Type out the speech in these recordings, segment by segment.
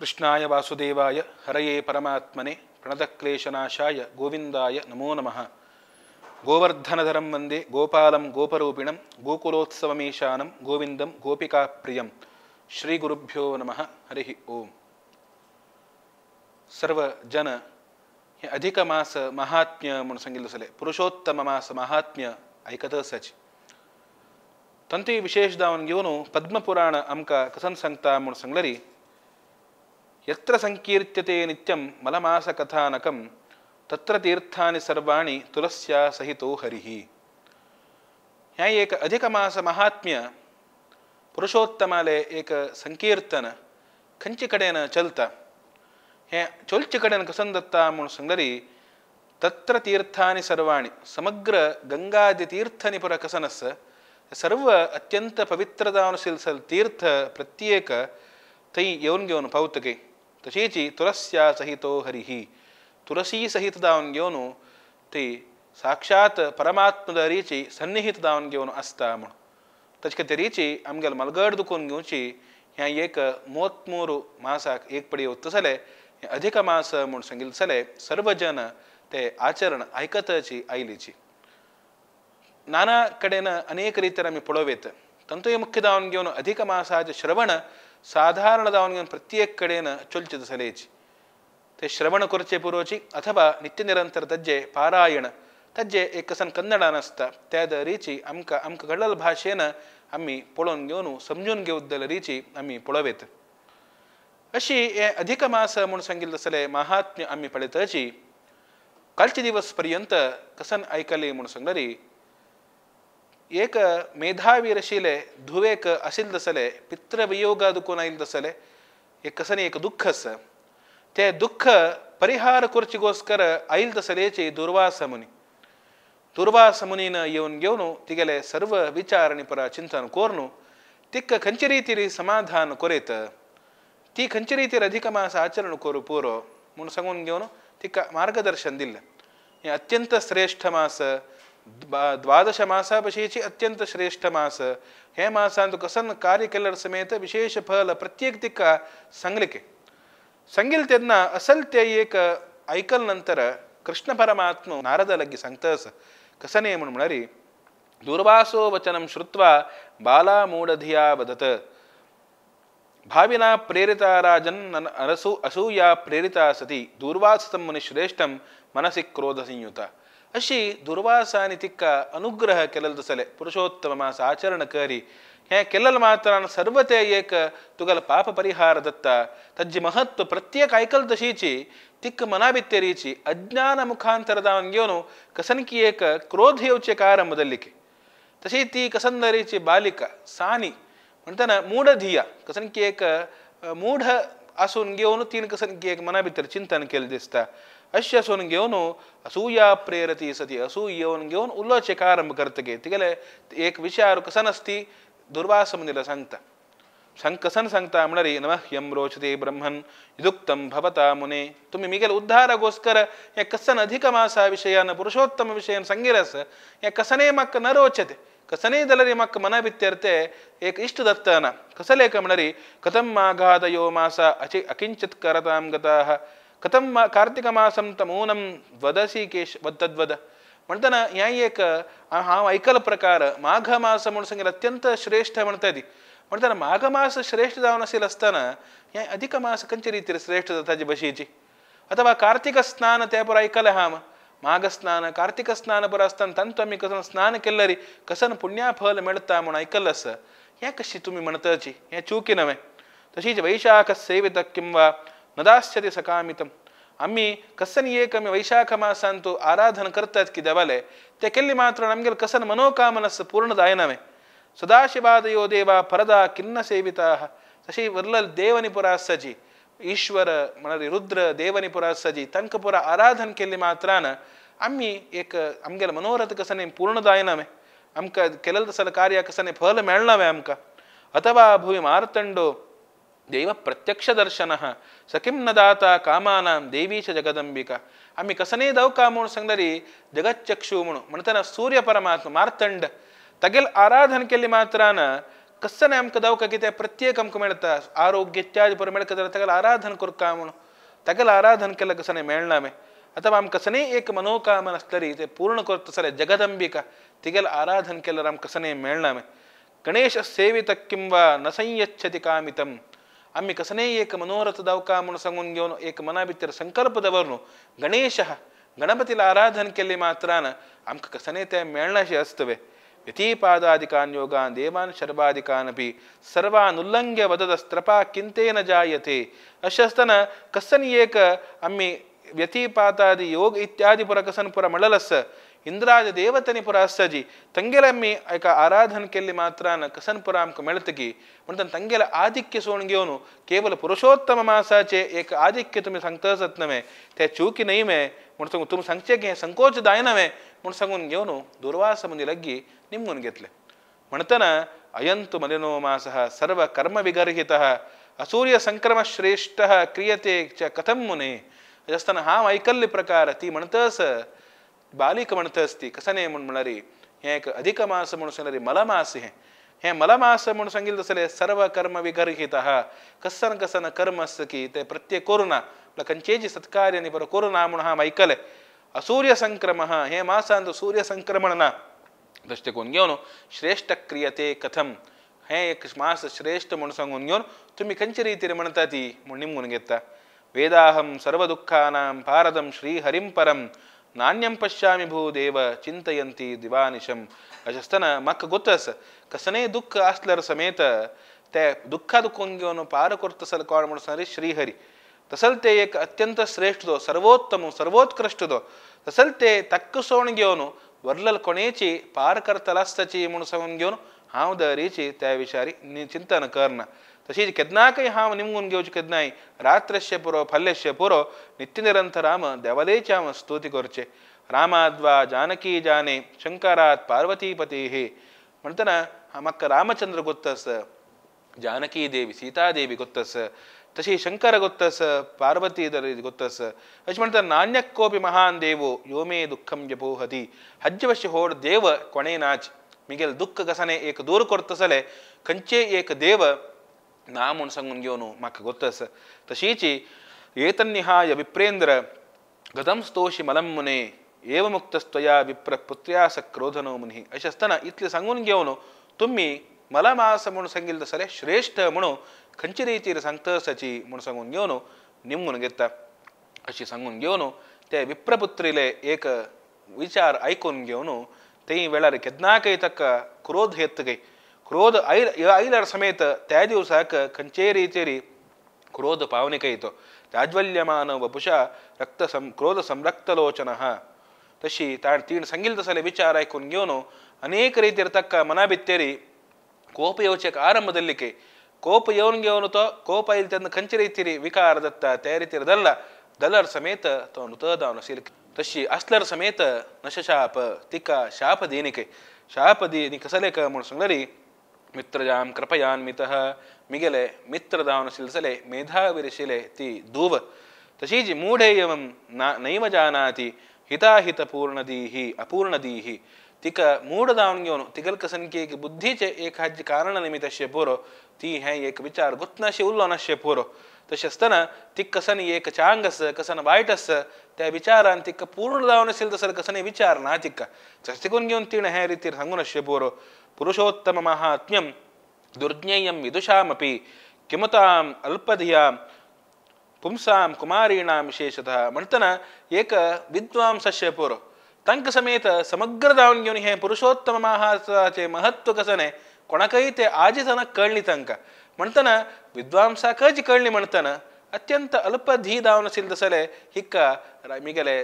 कृष्णाय वासुदेवाय हरये परमात्मने प्रणतक्लेशनाशाय गोविंदाय नमो नमः। गोवर्धनधरं वंदे गोपालं गोपरूपिणं गोकुलोत्सवमीशानं गोविंदं गोपिकाप्रियं। श्रीगुरुभ्यो नमः। हरिः ओम। सर्वजन हे अधिक मास महात्म्य म्हणून सांगितलं सले पुरुषोत्तम मास महात्म्य ऐकत आसाची। तंती विशेष दावन घेवन पद्मपुराण आमकां कसन सांगता म्हणून सांगलरी यत्र संकीर्त्यते नित्यं मलमासकथानकं तत्र तीर्थानि सर्वाणि तुलस्या सहितो हरिः। ह्या एक अधिक मास महात्म्य पुरुषोत्तमाले एक संकीर्तन खंयचे कडेन चलता। हे चोलचे कडेन कसन दत्ता म्हणून सांगलरी तत्र तीर्थानि सर्वाणि समग्र गंगादि तीर्थानि पुरा कसन आसा सर्व अत्यंत पवित्र जावन आशिल्ले तीर्थ प्रत्येक थंय येवन घेवन पावतकीर तशीच तुलस्या सहितो हरिः तुलसी सहित जावन घेवन ती साक्षात परमात्मदरीची सन्निहित जावन घेवन आसता म्हूण। तशे खातीरीची आमगेले मलगड दुखून घेवची ह्या एक मोतमोरू मासाक एक पडी वता जाल्यार हें अधिक मास म्हूण सांगिल्लें जाल्यार सर्वजन ते आचरण आयकतची आयलीची। नाना कडेन अनेक रितीन आमी पळोवं तांतूय मुख्य जावन घेवन अधिक मासाचें श्रवण साधारण जावन घेवन प्रत्येक कडेन चलचें जालेची ते श्रवण करचे पुरोची अथवा नित्य निरंतर तज्जे पारायण तज्जे एक कसन कन्नडान आसता त्या दरीची आमकां आमकां कळल भाशेन आमी पळोवन घेवन समजून घेवत जाल्यार रिची आमी पळोवयत। अशी हे अधिक मास म्हूण सांगिल्लें जाल्यार महात्म्य आमी पळयताची। कालचे दिवस पर्यंत कसन आयकली म्हूण सांगलरी एक मेधावी आशिल्ले धुवेक आशिल्लें जाल्यार पितृवियोगा दुखून आयिल्लें जाल्यार एक कसन एक दुख्ख आसा ते दुख्ख परिहार करचेगोस्कर आयिल्लें जाल्यार दुर्वासा मुनी दुर्वासा मुनीन येवन घेवन तिगेले सर्व विचार आनी परा चिंतन करून तिका खंयचे रितीर समाधान करयत ती खंयचे रितीर अधिक मास आचरण करूं पुरो म्हूण सांगून घेवन तिका मार्गदर्शन दिलें। हें अत्यंत श्रेष्ठ मास द्वादश मासा भशेची अत्यंत श्रेष्ठ मास हे मासान कसन कार्य केल्यार समेत विशेष फल प्रत्येक तिका सांगले सांगिल तेन्ना असल ते एक आयकल नंतर कृष्ण परमात्मा नारद लगी सांगता कसने म्हूण म्हळ्यार दुर्वासो वचनं श्रुत्वा बाला मूढधिया वदत भाविना प्रेरिता राजन् अरसु असूया प्रेरिता सती दुर्वासतं मुनिश्रेष्ठं मनसि क्रोधसंयुता। अशी दुर्वासानी तिका अनुग्रह केलेलो जालें पुरुषोत्तम मास आचरण करी हें केलेल मात्रान सर्व ते एक तुगेलो पाप परिहार दत्ता ताजें महत्व प्रत्येक आयकल तशीची तिका मना भितरीची अज्ञान मुखांतर जावन घेवन कसनकी एक क्रोध येवचें कारण बदल्ली तशी ती कसंदरीची बालिका सानी म्हणटना मूढधिया कसनकी एक मूढ आसून घेवन तीन कसनकी एक मना भितर चिंतन केलें दिसता। अशें आसून घेवन असूया प्रेरती सती असूय येवन घेवन उलोवचें आरंभ करतकीर तिगेले एक विचार कसन आसती दुर्वास मुनीला सांगता सांग कसन सांगता म्हळ्यार नमः यम रोचते ब्रह्मन यदुक्तं भवता मुने तुमी मिगेले उद्धारागोस्कर हें कसन अधिक मासा विशयान पुरुषोत्तम विशयान सांगिल्लें आसा हें कसनय म्हाका न रोचते कसनय जाल्यार म्हाका मना भितर एक इश्ट दत्तना कसलें काय म्हळ्यार कथं माघादयो मासा अचि अकिंचित करतां गताः कथं कार्तिक मासं तमूनं वदसी केश तद्वद म्हणटना हें एक हांव आयकल प्रकार माघ मास म्हूण सांगिल्लें अत्यंत श्रेष्ठ म्हणटा ती म्हणटना माघ मास श्रेष्ठ जावन आशिल्लें आसतना हें अधिक मास खंयचे रितीर श्रेष्ठ जाता ताजे भशेची अथवा कार्तिक स्नान तें पुरो आयकलें हांव माघ स्नान कार्तिक स्नान पुरो आसतना तांतूं आमी कसन स्नान केल्यार कसन पुण्याफल मेळटा म्हूण आयकल्लें आसा हें कशी तुमी म्हणटाची हें चुकी नवें। तशीच वैशाख सेवित किं वा न दास्यति सकामितम् आमी कसन एक आमी वैशाख मासान तो आराधन करतात की देवाले ते केल्ले मात्र आमगेले कसन मनोकामना पूर्ण जायनावे। सदाशिवादयो देवा फरदा किन्न सेविताः तशी वरलल देवनी पुरा आसाची ईश्वर म्हळ्यार रुद्र देवनी पुरा आसाची तांकां पुरा आराधन केल्ले मात्रान आमी एक आमगेले मनोरथ कसने पूर्ण जायनावे आमकां केलें तसलें कार्य कसने फल मेळनावे आमकां। अथवा भूमि मार्तंडो देव प्रत्यक्ष दर्शनः सकिं न दाता कामानां देवी च जगदंबिका। आमी कसने दवका म्हूण सांगल्यार जगच्चक्षु म्हूण म्हणटना सूर्य परमात्मा मार्तंड तागेल आराधन केल्ले मात्रान कस्सने आमकां दावका कितें प्रत्येक आमकां मेळटा आरोग्य इत्यादी पुरो मेळटा जाल्यार तागेलें आराधन करका म्हणून तागेलें आराधन केल्यार कसने मेळना मे आतां आमकां कसने एक मनोकामना आसतली ते पूर्ण करता जाल्यार जगदंबिका तिगेलें आराधन केल्यार आमकां कसने मेळना मे गणेश सेवित किंवा न संयच्छति कामितम आमी कसने एक मनोरथ दावका म्हणून सांगून घेवन एक मना भितर संकल्प दवरून गणेश गणपतीला आराधन केल्ले मात्रान आमकां कसने तें मेळनाशें आसतवे व्यतीपादादिकान योगान देवान शर्वादिकान अपि सर्वान उल्लंघ्य वदतस्त्रपा किंतेन जायते अशें आसतना कसन एक आमी व्यतीपातादि योग इत्यादी पुरा कसन पुरा म्हणलें आसा इंद्राज देवतनी पुरा आसता जी तंगेले आमी एका आराधन केल्ले मात्रान कसन पुरा आमकां मेळटा की म्हणटा तंगेले आधिक्य सोडून घेवन केवल पुरुषोत्तम मासाचे एक आधिक्य तुमी सांगता आसत न्हय ते चुकी न्हय मे म्हूण सांगून तुमी सांगचें की संकोच जायना मे म्हूण सांगून घेवन दुर्वास मुनी लग्गी निमगून घेतले म्हणटना अयंतु मलिनो मासः सर्व कर्म विगर्हितः असूर्य संक्रम श्रेष्ठः क्रियते च कथं मुने अशें आसतना हांव आयकल्ले प्रकार ती म्हणटस बालिक म्हणटस ती कसने म्हूण म्हळ्यार हें एक अधिक मास म्हणून सांगल्यार मलमास हें हें मलमास म्हणून सांगिल्लें तसलें सर्व कर्म विगर्हितः कसन कसन कर्म आसता की तें प्रत्येक करुना खंयचेय सत्कार्य न्ही बरो करुना म्हूण हांव आयकलें असूर्य संक्रम हें मासांत सूर्य संक्रमण ना तशें करून घेवन श्रेष्ठ क्रियते कथम हें एक मास श्रेष्ठ म्हूण सांगून घेवन तुमी खंयचे रितीर म्हणटा ती म्हूण निमगून घेता वेदाहं सर्वदुःखानां पारदं श्रीहरिं परं नान्यं पश्यामि भूदेव चिंतयंती दिवानिशम अशें आसतना म्हाका गोत आसा कसलेंय दुख्ख आसल्यार समेत ते दुख्खा दुखून घेवन पार करता जाल्यार कोण म्हूण सांगली श्रीहरी तसल ते एक अत्यंत श्रेष्ठ दो सर्वोत्तम सर्वोत्कृष्ट दो तसल ते तक्क सोण घेवन वर्लल कोणेची पार करतला आसताची म्हूण सांगून घेवन हांव दरीची त्या विचारी चिंतन करना तशीच केन्नाकय हांव निमगून घेवचें केन्नाय रात्रस्य पुरो फाल्यस्य पुरो नित्य निरंतर राम देवालयची हांव स्तुती करचें रामाद्वा जानकी जाने शंकरात पार्वतीपतीः म्हणटना म्हाका रामचंद्र गोत्त आसा जानकी देवी सीतादेवी गोत्त आसा तशी शंकर गोत्त आसा पार्वती गोत्त आसा अशें म्हणटा नान्य कोपी महान देवो यो मे दुःखम जपोहती हज्जवश्य होड देव कोणें नाच मिगेल दुःख कसाने एक दूर करता जाल्यार खंयचेय एक देव ना म्हूण सांगून घेवन म्हाका गोत्त आसा तशीच एतन्निहाय विप्रेंद्र गतम स्तोषि मलं मुने एवमुक्तस्त्वया विप्र पुत्र्या स क्रोधनो मुनी अशें आसतना इतलें सांगून घेवन तुमी मलमास म्हूण सांगिल्लें तसलें श्रेष्ठ म्हणून खंयचे रितीर सांगता आसाची म्हूण सांगून घेवन निमगून घेता अशें सांगून घेवन ते विप्रपुत्रीले एक विचार आयकून घेवन ते वेळार केन्नाकय ताका क्रोध येता काय क्रोध आयल्यार समेत त्या दिवसाक खंयचेय रितीर क्रोध पावनिकय तो जाज्वल्यमान वपुषा रक्त क्रोध संरक्तलोचनः तशी ताणें तिणें सांगिल्लें तसले विचार आयकून घेवन अनेक रितीर ताका मना भितरी कोप येवचें आरंभ जाल्ली कोप येवन घेवन तो कोप आयले तेन्ना खंयचे रितीर विकार जाता त्या रितीर धरला दलर समेत तो नुतदावन आशिल्ली तशी आसल्यार समेत नशशाप तिका शाप दिनिके शाप दिनी कसले म्हूण सांगल्यार मित्रजां कृपयान्वितः मिगेले मित्र जावन आशिल्ले जाल्यार मेधाविरशिले ती धूव तशीच मूढेयवं नैव जानाति हिताहितपूर्णदीहि अपूर्णदीहि तिका मूढ जावन घेवन तिगल कसनकी एक बुद्धीचे एक हाजे कारण निमित्त पुरो ती हें एक विचार गुत्नाशे उरलो नाशे पुरो तशें आसतना ती कसन एक चांग आसा कसन वायट आसा त्या विचारान तिका पूर्ण जावन आशिल्लें तसो कसनय विचार ना तिका तशें करून घेवन तिणें हे रितीर सांगून आसचें पुरो पुरुषोत्तम महात्म्यं दुर्ज्ञेयं विदुषामपि किमताम् अल्पधियां पुंसां कुमारीणां विशेषतः म्हणटना एक विद्वांस आसचें पुरो तांकां समेत समग्र जावन घेवन हें पुरुषोत्तम महात्म्याचें महत्व कसनें कोणाकय तें आजी जाणां कळ्ळी तांकां म्हणटना विद्वांसाकच कळ्ळी म्हणटना अत्यंत अल्पधी जावन आशिल्लें तसलें हिका मिगेले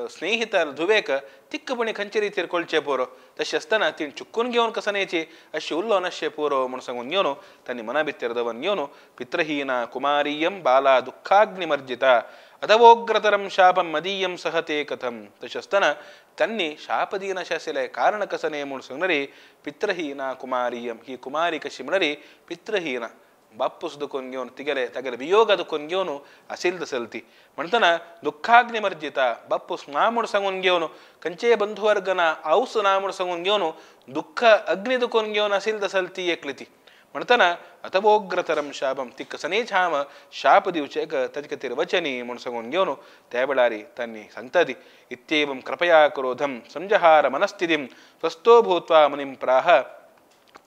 स्नेहित धुवेक तिक्कपणी खंयचे रितीर कळचें पुरो तशें आसतना तिणें चुकून घेवन कसनेची अशें उरलो नाशें पुरो म्हूण सांगून घेवन तांणी मना भितर दवरून घेवन पित्रहीना कुमारीयं बाला दुःखाग्निमर्जिता अथवोग्रतरं शापं मदीयं सहते कथं तशें आसतना तांणी शाप दिनाशें आशिल्लें कारण कसनें म्हूण सांगल्यार पित्रहीना कुमारीयं ही कुमारी कशी म्हणल्यार पित्रहीना बाप्पूस दुखून घेवन तिगेले तागेले वियोग दुखून घेवन आशिल्ली तसली ती म्हणटना दुःखाग्निमर्जिता बाप्पूस ना म्हूण सांगून घेवन खंयचेय बंधुवर्ग ना आवस ना म्हूण सांगून घेवन दुःख अग्नी दुखून घेवन आशिल्ली तसली ती एकली ती म्हणटना अथवोग्रतरम शापम ती कसनेच हांव शाप दिवचें ताजे खातीर वचनी म्हूण सांगून घेवन त्या वेळार तांणी सांगता ती इत्येवं कृपया क्रोधम संजहार मनस्थितीं स्वस्थो भूत्वा मुनीं प्राह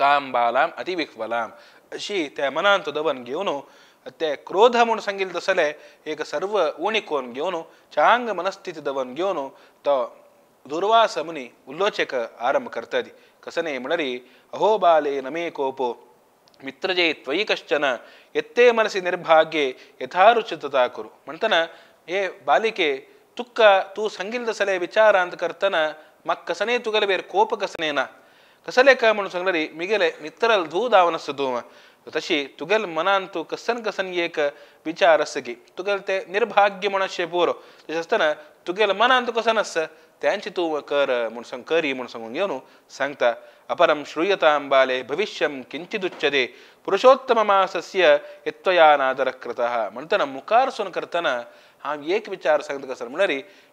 तां बालां अतिविह्वलां अशी त्या मनांत दवन घेवन ते क्रोध म्हूण सांगिल्लें तसलें एक सर्व उणी कोन्न घेवन चांग मनस्थिती दवन घेवन तो दुर्वास मुनी उल्लोचेक आरंभ करता ती कसने म्हणल्यार अहो बाले नमे कोपो मित्रजे त्वयि कश्चन यत्ते मनसी निर्भाग्ये यथारुचितता कुरु म्हणटना हे बालिके तुक्का तूं सांगिल्लें तसलें विचारांत करतना म्हाका कसने तुगेले बेर कोप कसने ना कसले काय म्हणून सांगल्यार मिगेले मित्रल धू दावन आसता तूं तशी तुगेल मनान तूं कसन कसन एक विचार आसता की तुगेल ते निर्भाग्य म्हूण अशें पुरो तशें आसतना तुगेल मनान तूं कसन आसता त्यांची तूं कर म्हूण सांग करी म्हूण सांगून घेवन सांगता अपरं श्रूयतां बाले भविष्यं किंचिदुच्यते पुरुषोत्तम मासस्य यत्त्वया नादरः कृतः म्हणटना मुखार सून करतना हांव एक विचार सांगता कसो म्हणल्यार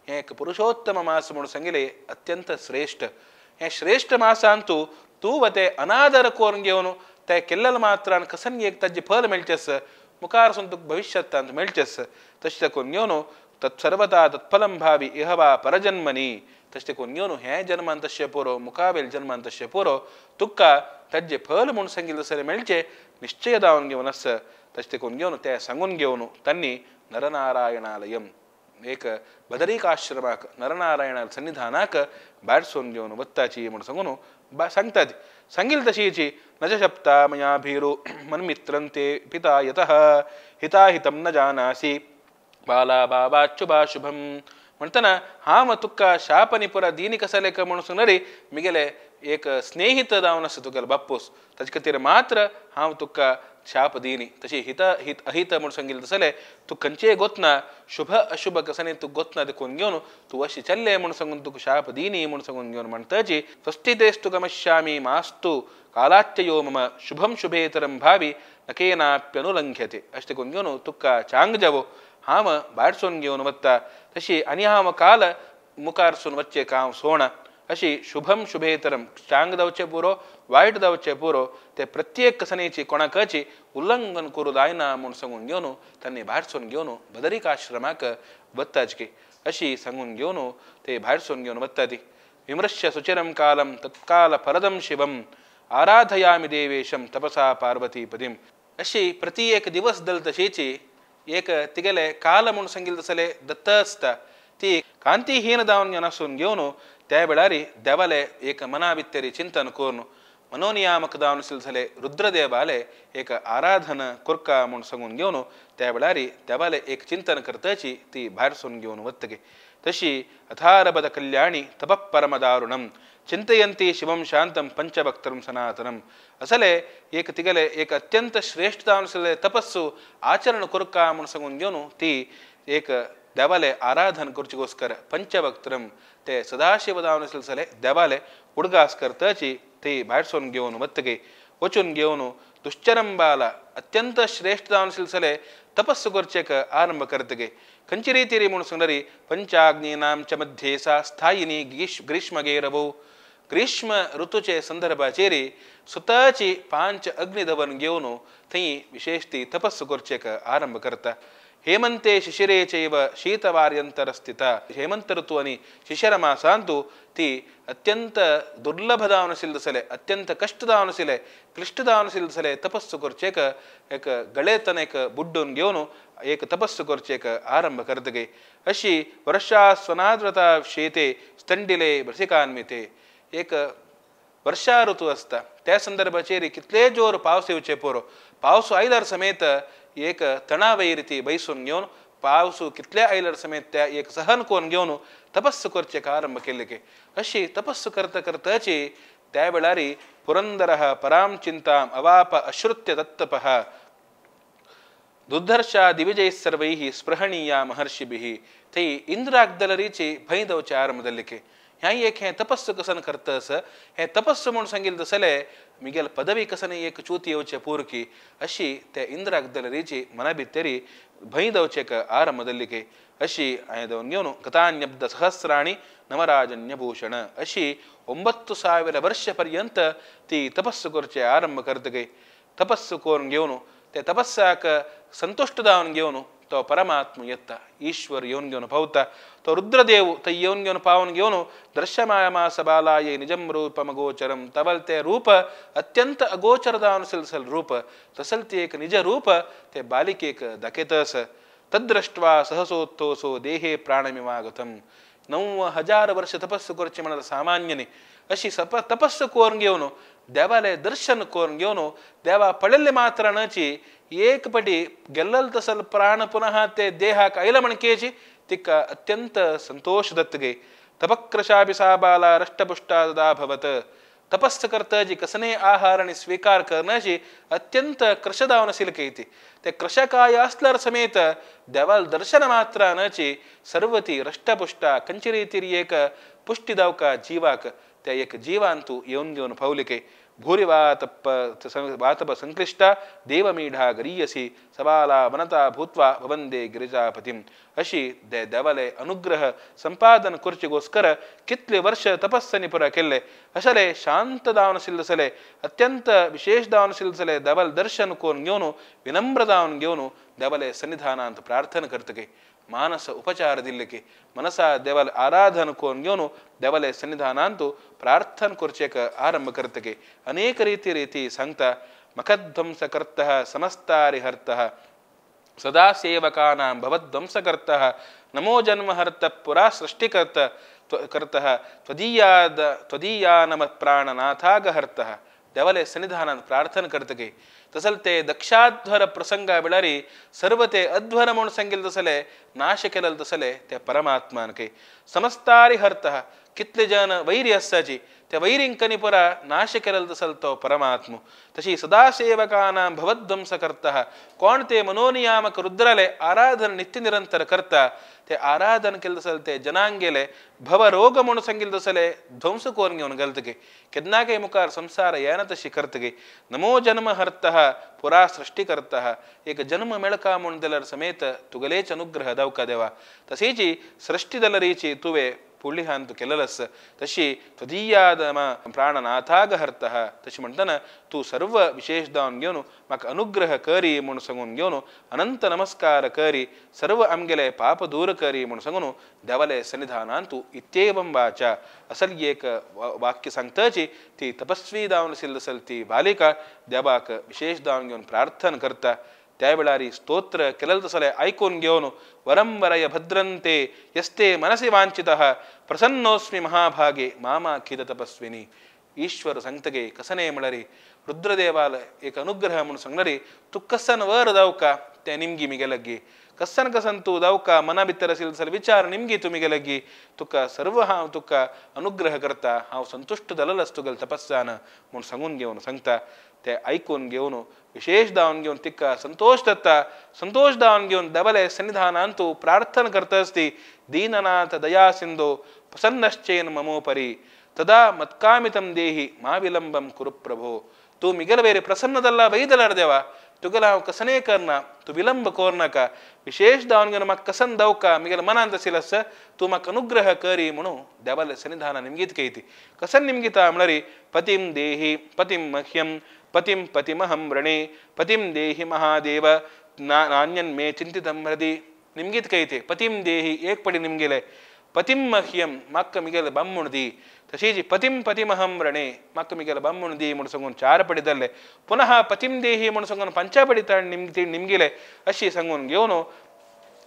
हें एक पुरुषोत्तम मास म्हूण सांगिल्लें अत्यंत श्रेश्ठ हें श्रेश्ठ मासान तूं तूं वते अनादर करून घेवन ते केल्लेल मात्रान कसन एक ताजें फल मेळचें आसा मुखार सून तुका भविश्यांत मेळचें आसा तशें करून घेवन तत्सर्वता तत्फलं भावी इह वा परजन्मनी तशें करून घेवन हें जन्मान तशें पुरो मुखावेल जन्मान तशें पुरो तुका ताजें फल म्हूण सांगिल्लें तसलें मेळचें निश्चय दावन घेवन आसा तशें करून घेवन तें सांगून घेवन तांणी नरनारायणालयम एक बदरीकाश्रमाक नरनारायणा सन्निधानाक भायर सून घेवन वत्ताची म्हूण सांगून सांगतात सांगिल्लें तशीची न च शप्ता मया भीरु मन्मित्रं ते पिता यतः हिताहितं न जानासि बाला बाबाच्युभाशुभम म्हणटना हांव तुका शापनिपुरा दीनी कसले म्हणून सांगल्यार मिगेले एक स्नेहित जावन आसा तुगेलो बाप्पूस ताजे खातीर मात्र हांव तुका शाप दीनी तशी हित हित अहित म्हूण सांगिल्लें तसलें तूं खंयचेय गोतना शुभ अशुभ कसने तूं गोतना देखून घेवन तूं अशी चल्लें म्हूण सांगून तुका शाप दीनी म्हूण सांगून घेवन म्हणटाची स्वस्तितेस्तु गमयिष्यामि मास्तु कालात्ययो मम शुभं शुभेतरं भावी न केनाप्यनुलंघ्यते अशें देखून घेवन तुका चांग जावो हांव भायर सून घेवन वता तशी आनी हांव काल मुखार सून वच्चें हांव सोणा अशी शुभम शुभेतरम चांग जावचें पुरो वायट जावचें पुरो ते प्रत्येक कसनेची कोणाकाची उल्लंघन करूं जायना म्हूण सांगून घेवन तांणी भायर सून घेवन बदरिकाश्रमाक वताची अशी सांगून घेवन ते भायर सून घेवन वता ती विमृश्य सुचिरं कालं तत्काल फलदं शिवम आराधयामि देवेशं तपसा पार्वतीपदीं अशी प्रति एक दिवस दल तशीची एक तिगेले काल म्हूण सांगिल्लें तसलें दत्त आसता ती कांतिहीन जावन नासून घेवन त्या वेळार देवाले एक मना भितर चिंतन करून मनोनियामक जावन आशिल्ले रुद्रदेवाले एक आराधना कोरका म्हूण सांगून घेवन त्या वेळार देवाले एक चिंतन करताची ती भायर सून घेवन वतगे तशी अथारबद कल्याणी तपः परमदारुणम चिंतयंती शिवं शांतं पंचभक्तरं सनातनम असले एक तिगेले एक अत्यंत श्रेष्ठ जावन आशिल्ले तपस्सु आचरण कोरका म्हूण सांगून घेवन ती एक देवाले आराधन करचेगोस्कर पंचभक्तरम ते सदाशिव जावन आशिल्ले देवाले उडगास करताची ती भायर सून घेवन वतगे वचून घेवन दुश्चरं बाला अत्यंत श्रेष्ठ जावन आशिल्ले तपस्सु करचेक आरंभ करतगे खंयची रितीरी म्हूण सांगल्यार पंचाग्नीनां च मध्ये सा स्थायिनी ग्रीष्मगेरवो ग्रीष्म ऋतूचे संदर्भाचेर स्वताची पांच अग्नि दवन घेवन थंय विशेष ती तपस्सु करचेक आरंभ करता. हेमंते शिशिरे चैव शीतवार्यंतरस्थिता हेमंत ऋतू आनी शिशिर मासांतु ती अत्यंत दुर्लभ जावन आशिल्लें तसलें अत्यंत कश्ट जावन आशिल्लें क्लिश्ट जावन आशिल्लें तसलें तपस्सु करचेक एक गळेतन एक बुड्डून घेवन एक तपस्सु करचेक आरंभ करतगे. अशी वर्षा स्वनाद्रता शेते स्तंडिले भृसिकान्विते एक वर्षा ऋतू आसता त्या संदर्भाचेर कितले जोर पावस येवचे पुरो पावस आयल्यार समेत एक तणावैर ती बैसून घेवन पावस कितले आयल्यार समेत त्या एक सहन करून घेवन तपस्सु करचेक आरंभ केल्ले की अशी तपस्सु करता करताची त्या वेळार पुरंदरः परां चिंतां अवाप अश्रुत्य तत्तपः दुर्धर्षा दिविजैः सर्वैः स्पृहणीया महर्षिभिः थंय इंद्राक दलरीची भंय दवचे आरंभ जाल्ले. ह्या एक हें तपस्सु कसन करतस हें तपस्सु म्हूण सांगिल्लें तसलें मिगेल पदवी कसन एक चूती येवचे पुरकी अशी ते इंद्राक दलरीची मना भितरी भंय दवचेक आरंभ जाल्ली. अशी हांवें दवन घेवन गतान्यब्द सहस्राणि नवराजन्यभूषण अशी 9000 वर्ष पर्यंत ती तपस्सु करचे आरंभ करतगे. तपस्सु करून घेवन ते तपस्साक संतुश्ट जावन घेवन तो परमात्म येता ईश्वर येवन घेवन पावता तो रुद्रदेव थंय येवन घेवन पावन घेवन दर्शमायमास बालाये निजम रूपम अगोचरम तवल ते रूप अत्यंत अगोचर जावन सिलसल रूप तसल ते एक निज रूप ते बालिकेक दाखयतस तद्दृष्ट्वा सहसोत्थोसो देहे प्राणमिवागतम 9000 वर्ष तपस्सु करचें म्हळ्यार सामान्य न्ही अशी तपस्सु करून घेवन देवाले दर्शन करून घेवन देवा पळयल्ले मात्रानची एक पटी गेल्लल तसल प्राण पुनः ते देहाक आयला म्हणकेची तिका अत्यंत संतोष दत्तगे तपक्रशापि सा बाला रष्टपुष्टा तदा तपस्स करता जी कसने आहार आणि स्वीकार करण्याची अत्यंत कृशदावन सिलकयती ते कृशकाय असल्यार समेत देवाल दर्शन मात्रानची सर्वती रष्टपुष्टा कंचिरीतीर एक पुष्टी दावका जीवाक त्या एक जीवांतु येवन घेवन पावलिके भूरि वातप संक्लिष्टा देवमीढा गरीयसी सबाला वनता भूत्वा भवंदे गिरिजापतिम अशी देवाले अनुग्रह संपादन करचेगोस्कर कितले वर्ष तपस्सनी पुरा केल्ले अशले शांत दावन सिल्लसले अत्यंत विशेष दावन सिल्लसले देवाल दर्शन करून घेवन विनम्र दावन घेवन देवाले सन्निधानांत प्रार्थना करतके मानस उपचार दिल्लेके मनसा देवाल आराधन करून घेवन देवाले सन्निधानांतु प्रार्थना करचेक आरंभ करतके अनेक रीती रीती सांगता मखध्वंसकर्तः समस्तारिहर्तः सदा सेवकानां भवध्वंसकर्तः नमो जन्महर्त पुरा सृष्टिकर्त कर्तः त्वदीयानम प्राणनाथागहर्तः देवाले सन्निधानांत प्रार्थना करतके तसल ते दक्षाध्वर प्रसंगा वेळारी सर्व ते अध्वर म्हणून सांगितलं तसले नाश केलेलं तसले ते परमात्मानके समस्तारिहर्तः कितले जन वैरी आसाची त्या वैरींकनी पुरा नाश केलेलं तसल तो परमात्म तशी सदासेवकानां भवध्वंसकर्तः कोण ते मनोनियामक रुद्राले आराधन नित्य निरंतर करता ते आराधन केलं तसल ते जनांगेले भवरोग म्हणून सांगितलं तसले ध्वंस करून घेवन घालतगे केन्नाके मुखार संसार येना तशी करतगे नमो जन्महर्तः पुरा सृष्टिकर्तः एक जन्म मेळका म्हणून दिल्यार समेत तुगलेच अनुग्रह दावका देवा तशीची सृष्टी दलरीची तुवे पुळ्ळिहांतु केललस तशी त्वदीयादम प्राणनाथागहर्तः तशी म्हणताना तू सर्व विशेष दावन घेवन म्हाका अनुग्रह करी म्हूण सांगून घेवन अनंत नमस्कार करी सर्व आमगेले पाप दूर करी म्हूण सांगून देवाले सन्निधानांतु इत्येवं वाचा असल एक वाक्य सांगताची ती तपस्वी दावन सिल्लसल ती बालिका देवाक विशेष दावन घेवन प्रार्थना करता त्या वेळारी स्तोत्र केलेलं तसले ऐकून घेवन वरं वरय भद्रंते यस्ते मनसी वांछितः प्रसन्नोस्मि महाभागे मामा खिद तपस्विनी ईश्वर सांगतगे कसने म्हळ्यारी रुद्रदेवाल एक अनुग्रह म्हणून सांगणारी तू कसन वर दावका ते निमगी मिगेलग्गी कसन कसन तू दावका मना भितर असेल सर विचार निमगी तू मिगेलग्गी तुका सर्व हांव तुका अनुग्रह करता हांव संतुष्ट जालेलो तुगेल तपस्यान म्हणून सांगून घेवन सांगता ते ऐकून घेवन विशेष दावन घेवन तिका संतोष दत्ता संतोष दावन घेवन देवाले सन्निधानांतु प्रार्थना करता असती दीननाथ दया सिंधो प्रसन्नश्चेन ममोपरी तदा मत्कामितं देहि मा विलंबं कुरु प्रभो तू मिगेल वेरे प्रसन्नदल्ला वैदलार देवा तुगेला हांव कसने करना तू विलंब कोरनाका विशेष दावन घेवन म्हाका कसन दावका मिगेल मनांत आशिल्लो तूं म्हाका अनुग्रह करी म्हणून देवाले सन्निधाना निमगीत कयती कसन निमगिता म्हळ्यार पतिं देहि पतिं मह्यं पतिं पतिमहं वृणे पतिं देहि महादेव नान्यन्मे चिंतितं हृदि निमगीत कयते पतिं देहि एक पडी निमगेले पतिं मह्यं म्हाका मिगेल बामूण दी तशीच पतिं पतिमहं वृणे म्हाका मिगेल बामूण दी म्हूण सांगून चार पडी धरले पुनः पतिं देहि म्हूण सांगून पंचा पडी ताण निमगिले अशी सांगून घेवन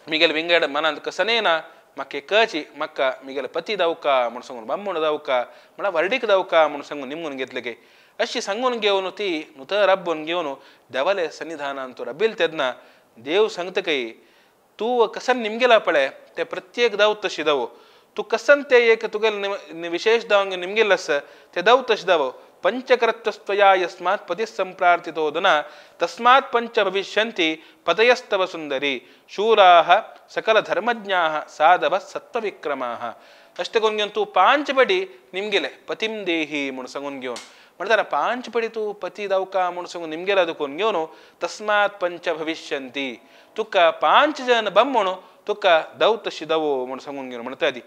मिगेल विंगड मनांत कसने ना म्हाका एकची म्हाका मिगेल पती दावका म्हूण सांगून बामूण दावका म्हळ्यार वर्डीक दावका म्हूण सांगून निमगून घेतले गे अशी सांगून घेवन ती नुतर रब्बून घेवन देवाले सन्निधानांत रबील तेन्ना देव सांगता कय तूं कसन निमगेला पळय ते प्रत्येक दाव तशी दावो तूं कसन ते एक तुगेले विशेष दावंग निमगेल आसा ते दाव तशें दावो पंचकर्तस्त्वया यस्मात् पतिः संप्रार्थितोदना तस्मात् पंच भविष्यन्ति पतयस्तव सुंदरी शूराः सकलधर्मज्ञाः साधवः सत्त्वविक्रमाः अशें करून घेवन तूं पांच पडी निमगेले पतिं देहि म्हूण सांगून घेवन म्हणटाना पांच पडी तूं पती दावका म्हूण सांगून निमगेला दुखून घेवन तस्मात् पंच भविष्यन्ति तुका पांच जन बम्मूण तुका दव तशी दवो म्हूण सांगून घेवन म्हणटा ती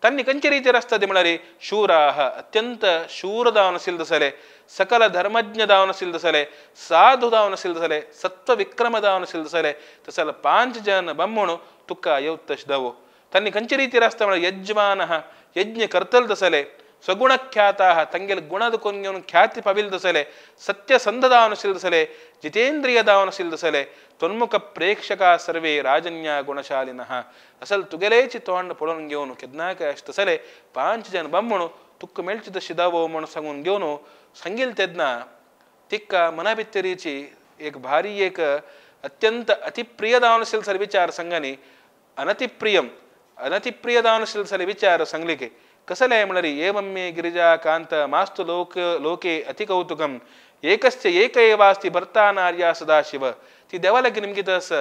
ತನ್ನಿ ಕಂಚಿ ರೀತಿ ರಸ್ತದೆ ಮಳರಿ ಶೂರಾಹ ಅತ್ಯಂತ ಶೂರದಾವನ ಸಿಲ್ದಸಲೆ ಸಕಲ ಧರ್ಮಜ್ಞದಾವನ ಸಿಲ್ದಸಲೆ ಸಾಧುದಾವನ ಸಿಲ್ದಸಲೆ ಸತ್ವ ವಿಕ್ರಮದಾವನ ಸಿಲ್ದಸಲೆ ತಸಲ ಪಾಂಚ ಜನ ಬಮ್ಮುಣು ತುಕ್ಕ ಯೌತ್ತಶ್ದವು ತನ್ನಿ ಕಂಚಿ ರೀತಿ ರಸ್ತ ಮಳ ಯಜಮಾನಃ ಯಜ್ಞ ಕರ್ತಲ್ದಸಲೆ ಸ್ವಗುಣಖ್ಯಾತ ತಂಗೆಲ್ ಗುಣದ ಕೊನ್ಯವನು ಖ್ಯಾತಿ ಪವಿಲ್ದಸಲೆ ಸತ್ಯಸಂಧದಾವನ ಸಿಲ್ದಸಲೆ ಜಿತೇಂದ್ರಿಯದಾವನ ಸಿಲ್ದಸಲೆ ತೊನ್ಮುಖ ಪ್ರೇಕ್ಷಕ ಸರ್ವೇ ರಾಜನ್ಯ ಗುಣಶಾಲಿನಃ ಅಸಲ್ ತುಗೆಲೇಚಿ ತೋಂಡ ಪೊಳನ್ಗೆವನು ಕೆದ್ನಾಕ ಅಷ್ಟಸಲೆ ಪಾಂಚ ಜನ ಬಮ್ಮುಣು ತುಕ್ಕು ಮೆಲ್ಚಿದ ಶಿದಾವೋ ಮಣು ಸಂಗುನ್ಗೆವನು ಸಂಗಿಲ್ ತೆದ್ನ ತಿಕ್ಕ ಮನಬಿತ್ತರೀಚಿ ಏಕ ಭಾರಿ ಏಕ ಅತ್ಯಂತ ಅತಿ ಪ್ರಿಯದಾವನ ಸಿಲ್ಸಲೆ ವಿಚಾರ ಸಂಗನಿ ಅನತಿಪ್ರಿಯಂ ಅನತಿಪ್ರಿಯದಾವನ ಸಿಲ್ಸಲೆ ವಿಚಾರ ಸಂಗ್ಲಿಕೆ ಕಸಲೆ ಮಳರಿ ಏವಮ್ಮೆ ಗಿರಿಜಾ ಕಾಂತ ಮಾಸ್ತು ಲೋಕ ಲೋಕೆ ಅತಿ ಕೌತುಕಂ ಏಕಸ್ಯ ಏಕ ಏವಾಸ್ತಿ ಭರ್ತಾ ನಾರ್ಯ ಸದಾಶಿವ ತಿ ದೇವಲಗಿ ನಿಮ್ಗೆ ದಸ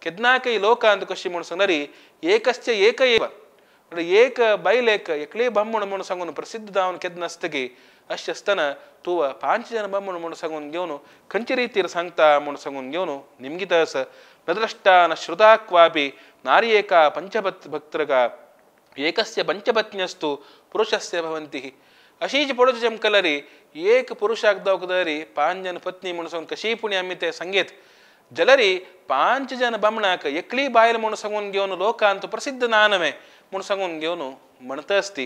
ಕೆದ್ನಾಕೈ ಲೋಕ ಅಂತ ಕಶಿ ಮುಣ ಸಂಗರಿ ಏಕಸ್ಯ ಏಕ ಏವ ಏಕ ಬೈಲೇಕ ಎಕ್ಲೇ ಬಮ್ಮುಣ ಮುಣ ಸಂಗುನು ಪ್ರಸಿದ್ಧ ದಾವನ ಕೆದ್ನಸ್ತಗೆ ಅಶ್ಯಸ್ತನ ತೂವ ಪಾಂಚ ಜನ ಬಮ್ಮುಣ ಮುಣ ಸಂಗುನ್ ಗೆವನು ಕಂಚಿ ರೀತಿಯ ಸಂಗ್ತಾ ಮುಣ ಸಂಗುನ್ ಗೆವನು ನಿಮ್ಗೆ ದಸ ನದ್ರಷ್ಟ ನ ಶ್ರುತಾ ಕ್ವಾಪಿ ನಾರ್ಯೇಕ ಪಂಚಭತ್ ಭಕ್ತರಗ ಏಕಸ್ಯ ಪಂಚಪತ್ನ್ಯಸ್ತು ಪುರುಷಸ್ಯ ಭವಂತಿ ಅಶೀಚ ಪೊಡಜ ಚಮಕಲರಿ ಏಕ ಪುರುಷಾಗ್ದವಕದರಿ ಪಾಂಚ ಜನ ಪತ್ನಿ ಮುಣಸಂಗ್ ಕಶಿ ಪುಣ್ಯ ಅಮಿತೆ ಸಂಗೇತ್ ಜಲರಿ ಪಾಂಚ ಜನ ಬಮಣಾಕ ಎಕ್ಲಿ ಬಾಯಲ್ ಮುಣಸಂಗುನ್ಗೆವನು ಲೋಕ ಅಂತು ಪ್ರಸಿದ್ಧ ನಾನಮೆ ಮುಣಸಂಗುನ್ಗೆವನು ಮಣತಸ್ತಿ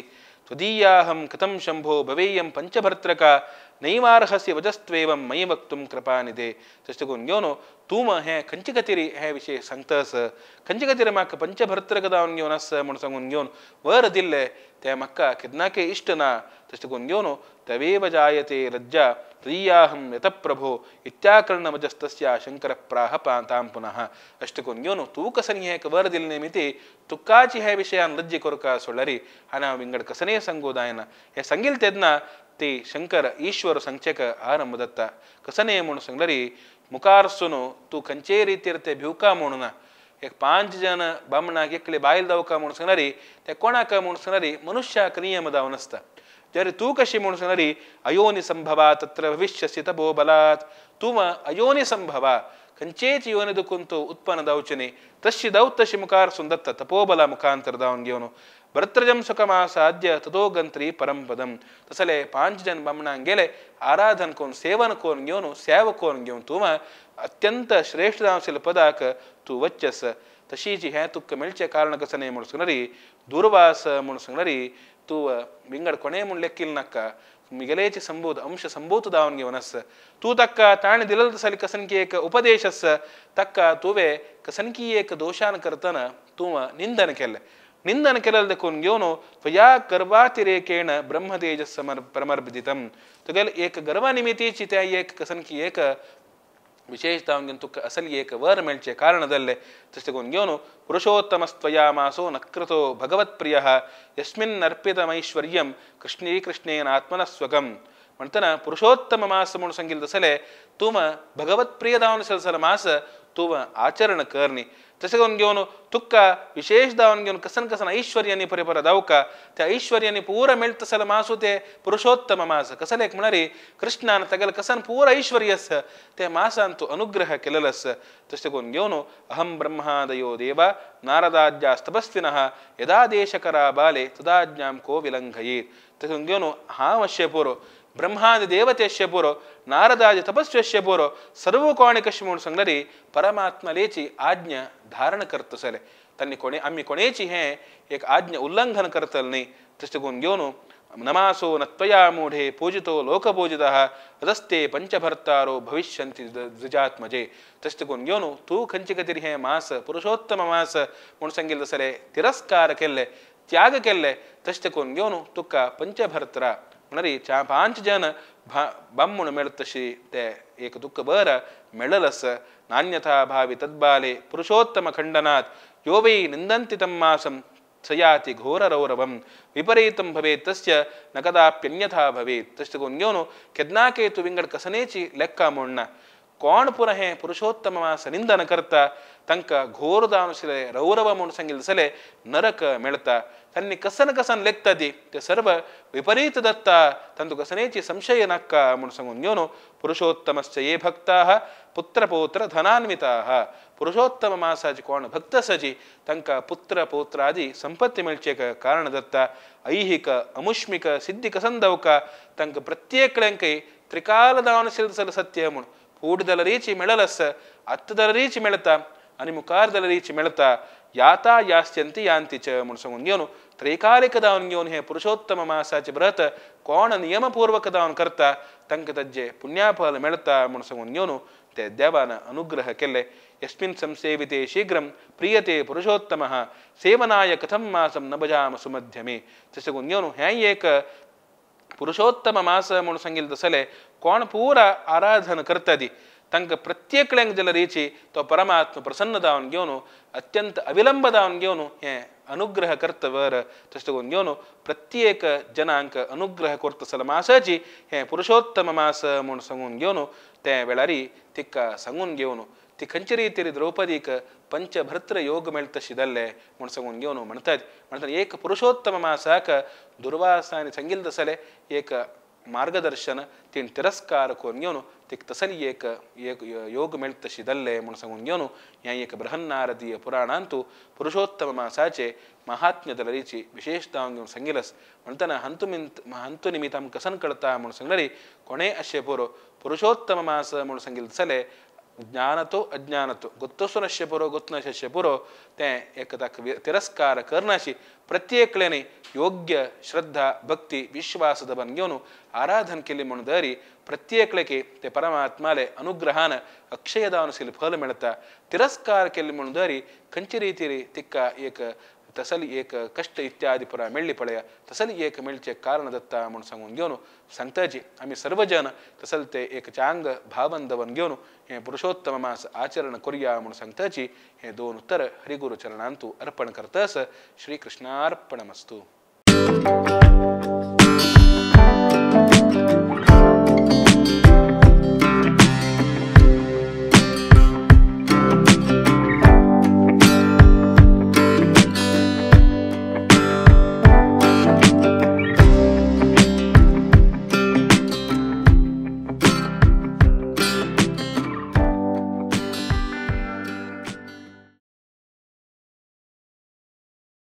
ತ್ವದೀಯಾಹಂ ಕಥಂ ಶಂಭೋ ಭವೇಯಂ ಪಂಚಭರ್ತೃಕ ನೈವಾರ್ಹಸ್ಯ ವಜಸ್ತ್ವೇವಂ ಮಯಿ ವಕ್ತುಂ ಕೃಪಾನಿದೆ ತಷ್ಟಗುನ್ಗೆವನು ತೂಮ ಹೇ ಕಂಚಿಗತಿರಿ ಹೇ ವಿಷಯ ಸಂತಸ ಕಂಚಿಗತಿರಿ ಮಾಕ ಪಂಚಭರ್ತೃಕದವನ್ಗೆವನಸ್ಸ ಮುಣಸಂಗುನ್ಗೆವನು ವರದಿಲ್ಲೆ ತೇ ಮಕ್ಕ ಕಿದ್ನಾಕೆ ಇಷ್ಟನ ತಷ್ಟಗುನ್ಗೆವನು ತವೇವ ಜಾಯತೆ ಲಜ್ಜಾ ತ್ರೀಯಾಹಂ ಯತಪ್ರಭೋ ಇತ್ಯಾಕರ್ಣಮಜಸ್ತಸ್ಯ ಶಂಕರ ಪ್ರಾಹ ತಾಂ ಪುನಃ ಅಷ್ಟಕೊನ್ಯೋನು ತೂಕ ಸನಿಹೇಕ ವರದಿಲ್ನೆ ಮಿತಿ ತುಕ್ಕಾಚಿ ಹೇ ವಿಷಯಾನ್ ಲಜ್ಜೆ ಕೊರಕ ಸೊಳ್ಳರಿ ಹನ ವಿಂಗಡ ಕಸನೇ ಸಂಗೋದಾಯನ ಹೇ ಸಂಗಿಲ್ ತೆದ್ನ ತಿ ಶಂಕರ ಈಶ್ವರ ಸಂಚಕ ಆರಂಭದತ್ತ ಕಸನೇ ಮುಣು ಸಂಗ್ಲರಿ ಮುಖಾರ್ಸುನು ತೂ ಕಂಚೇ ರೀತಿಯಿರತೆ ಭ್ಯೂಕಾ ಮುಣುನ एक पांच जन बामणाक एकले बायल दावका म्हणून सांगणारी त्या कोणाक म्हणून सांगणारी मनुष्याक नियम दावन आसता जर तूं कशी म्हणून सांगणारी अयोनी संभवा तत्र भविष्यसि तपो बलात् तूं अयोनी संभवा खंयचेच योनी दुखून तूं उत्पन्न जावचें न्ही तशी दाव तशी मुखार सुंदत्ता तपोबला मुखांतर दावन घेवन भर्तृजम सुखमासाद्य ततो गंत्री परमपदम तसले पांच जन बामणांक गेले आराधन करून सेवन करून घेवन सेवा करून घेवन तूं अत्यंत श्रेष्ठ जावन पदाक तूं वच्चस तशीच हें तुका मेळचें कारण कशें न्हय म्हणून सांगणारी दुर्वास म्हणून सांगणारी तूं विंगड कोणें म्हूण लेखील नाका मिगेलेच संबोध अंश संबोध दावन घेवन आस तूं ताका ताणें दिलेलो तसले कसनकी एक उपदेश आस ताका तुवें कसनकी एक दोशान करतना तूं निंदन केलें निंदन केलें देखून घेवन त्वया गर्वातिरेकेण ब्रह्मतेजस प्रमर्बिदितम तुगेले एक गर्वनिमितीची त्या एक कसनकी एक विशेष दावन घेवन तुका असली एक वर मेळचें कारण जाल्लें तशें देखून घेवन पुरुषोत्तमस्त्वया मासो नकृतो भगवत्प्रियः यस्मिन्नर्पितमैश्वर्यं कृष्णे कृष्णेन आत्मनः म्हणटना पुरुषोत्तम मास म्हणून सांगिल्लें तसलें तूं भगवत्प्रिय दावन सलसल मास तूं आचरण कर न्ही तशें करून घेवन तुका विशेष दावन घेवन कसन कसन ऐश्वर्यानी परिपर दावका त्या ऐश्वर्यानी पूरा मेळटा तसलो मासू ते पुरुषोत्तम मास कसलें एक म्हळ्यार कृष्णान तागेलें कसन पूरा ऐश्वर्य आसा त्या मासान तूं अनुग्रह केलेलो आसा तशें करून घेवन अहं ब्रह्मादयो देवा नारदाद्यास्तपस्विनः यदा देशकरा बाले तदाज्ञां को विलङ्घयेत् तशें करून घेवन हांव अशें पुरो ब्रह्मादि देवतेश्य पुरो नारदादि तपस्व्यश्य पुरो सर्व कोणे कशें म्हणून सांगल्यार परमात्मलेची आज्ञा धारण करतसले तांणी कोणे आमी कोणेची हें एक आज्ञा उल्लंघन करतले न्ही तशें करून घेवन नमासो नत्वया मूढे पूजितो लोकपूजितः रस्ते पंचभर्तारो भविष्यन्ति द्विजात्मजे तशें करून घेवन तूं खंयचे खातीर हें मास पुरुषोत्तम मास म्हणून सांगिल्लें तसले तिरस्कार केल्ले त्याग केल्ले तशें करून घेवन तुका पंचभर्तरा म्हणरी चा पांच जन बामूण मेळत तशी ते एक दुःख बरं मेळलस नान्यथा भावी तद्बाले पुरुषोत्तम खंडनात् यो वै निंदन्ति तं मासं सयाति घोररौरवं विपरीतं भवेत् तस्य न कदाप्यन्यथा भवेत् तशें करून घेवन केन्नाके तूं विंगड कसनेची लेक्का मोडना कोण पुरो हें पुरुषोत्तम मास निंदन करता तांकां घोर जावन आशिल्लें रौरव म्हणून सांगिल्लें तसलें नरक मेळटा तांणी कसन कसन लेखता ती ते सर्व विपरीत दत्ता तांतू कसनेची संशय नाका म्हूण सांगून घेवन पुरुषोत्तमश्च ये भक्ताः पुत्रपौत्र धनान्विताः पुरुषोत्तम मासाचे कोण भक्त आसा तांकां पुत्र पौत्र आदी संपत्ती मेळचे कारण दत्ता ऐहिक अमुष्मिक सिद्धी कसन दवका तांकां प्रत्येकल्यांकय त्रिकाल दावन सत्य म्हूण फूड रीची मेळल आसा आत्त रीची मेळता आनी मुखार रीची मेळता याता यास्यंती यांती च म्हूण सांगून घेवन त्रैकालिक दावन घेवन हे पुरुषोत्तम मासाचे व्रत कोण नियमपूर्वक दावन करता तांकां ताजें पुण्याफल मेळता म्हूण सांगून घेवन ते देवान अनुग्रह केले. यस्मिन् संसेविते शीघ्रं प्रियते पुरुषोत्तमः सेवनाय कथं मासं न भजाम सुमध्यमे. ते सांगून घेवन हें एक पुरुषोत्तम मास म्हूण सांगिल्लें तसलें कोण पुरा आराधन करता ती तांकां प्रत्येकल्यांक जाल्यार रीची तो परमात्मा प्रसन्न जावन घेवन अत्यंत अविलंब जावन घेवन हें अनुग्रह करतवर तशें करून घेवन प्रत्येक जनांक अनुग्रह करतसलो मासाची हें पुरुषोत्तम मास म्हूण सांगून घेवन ते वेळारी तिका सांगून घेवन ती खंयचे रितीर द्रौपदीक पंचभर्त्र योग मेळतशी जाल्ले म्हूण सांगून घेवन म्हणटात. म्हणटात एक पुरुषोत्तम मासाक दुर्वासांनी सांगिल्लें तसलें एक मार्गदर्शन तीन तिरस्कार करून घेवन तिक तसली एक एक योग मेळतशी जाल्ले म्हूण सांगून घेवन ह्या एक बृहन्नारदीय पुराणांतू पुरुषोत्तम मासाचे महात्म्य दलरीची विशेषता घेवन सांगिलस. म्हणटना हंतु निमित्त आमकां कसन कळता म्हूण सांगल्यार कोणेय अशें पुरो पुरुषोत्तम मास म्हूण सांगिल्लें तसलें ज्ञानतो अज्ञानतो गोत्तसो नश्य पुरो गोत्तनश्य पुरो तें एक ताका तिरस्कार करनाशी प्रत्येकल्यानी योग्य श्रद्धा भक्ती विश्वास दबन घेवन आराधन केली म्हूण दरी प्रत्येकल्याकी ते परमात्माले अनुग्रहान अक्षय दावन फल मेळता. तिरस्कार केली म्हूण दरी खंयचे रितीर तिका एक तसली एक कष्ट इत्यादी पुरा मेळ्ळी पळया तसली एक मेळचे कारण दत्ता म्हूण सांगून घेवन सांगताची आमी सर्वजन तसल ते एक चांग भावन दवन घेवन हें पुरुषोत्तम मास आचरण करुया म्हूण सांगताची हें दोन उत्तर हरिगुरु चरणांतू अर्पण करतस. श्री कृष्णार्पणमस्तु.